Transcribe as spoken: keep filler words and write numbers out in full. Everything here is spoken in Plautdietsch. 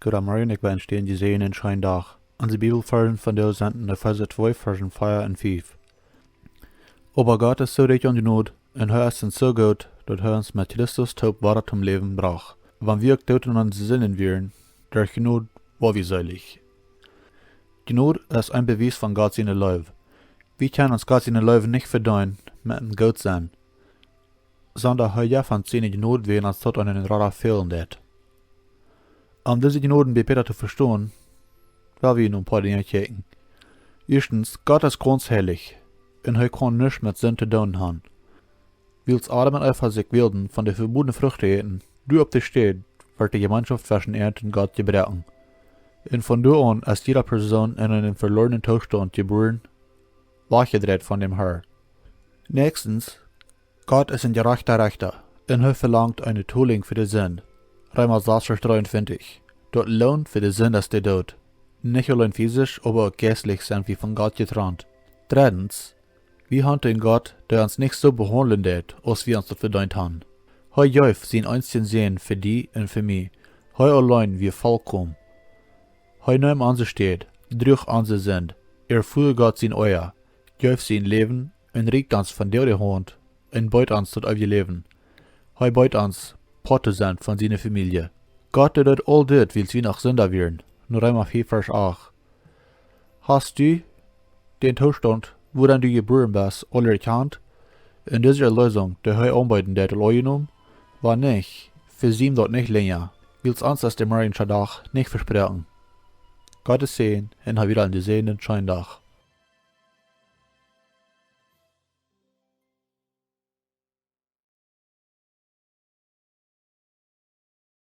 Gooden Morjen, ekj wensch die een jesäajenden scheenen Dach. Onse Bibelvarsch vondoag sent en Efeesa twee, Varsch vea un fief. Oba Gott es soo rikj aun Jnod, un hee es ons soo goot, daut hee ons met Christus toop wada toom Läwen brocht, wan wie uk doot en onse Sinden wieren. Derch Jnod woa wie seelich. Jnod es een Bewies von Gott siene Leew. Wie kjennen ons Gott siene Leew nich vedeenen met een goot sennen, sonda hee jeft ons siene Jnod, wäajen ons daut aun eenen Rada fälen deit. Om dise Jnod bäta to vestonen, well wie nu een poa Dinja kjikjen. Ieeschtens, Gott es gaunz heilich, un hee kaun nuscht met Sind to doonen han. Wiels Adam un Eva sikj wälden, von de vebodne Frucht to äten, doa opp de Städ wort de Jemeenschoft tweschen an un Gott jebroaken. Un von doa aun es jieda Persoon en eenen veloarnen Toostaunt jebuaren, wajchjedreit von däm Herr. Näakjstens, Gott es een jerajchta Rechta, un hee velangt eene Tolinj fa de Sind. Reema sas, Varsch dreeuntwintich. Daut Loon fa de Sind es de Doot. Nich auleen fisisch, oba uk jeistlich sent wie von Gott jetrant. Dreddens, wie han een Gott, dee ons nich soo behaundlen deit, aus wie ons daut vedeent han. Hee jeef sienen eensjen Sän fa die un fa mie. Hee auleen wia volkomen. Hee neem onse Städ, druach onse Sind, erfua Gott sien Oaja, jeef sien Läwen un rieekjt ons von doa de Haunt un beet ons daut eewje Läwen. Hee beet ons, Poat to sennen von siene Famielje. Gott deed aul dit, wiels wie noch Sinda wieren. Reema vea, Varsch acht. Hast du dän Toostaunt, wua du jebuaren best, aul erkjant, un dise Erleesunk, dee hee aunbeeden deit, aul aunjenomen? Wan nich, vesiem daut nich lenja, wiels ons es de morjensche Dach nich vesproaken. Gottes Säajen un hab wada een jesäajenden scheenen Dach.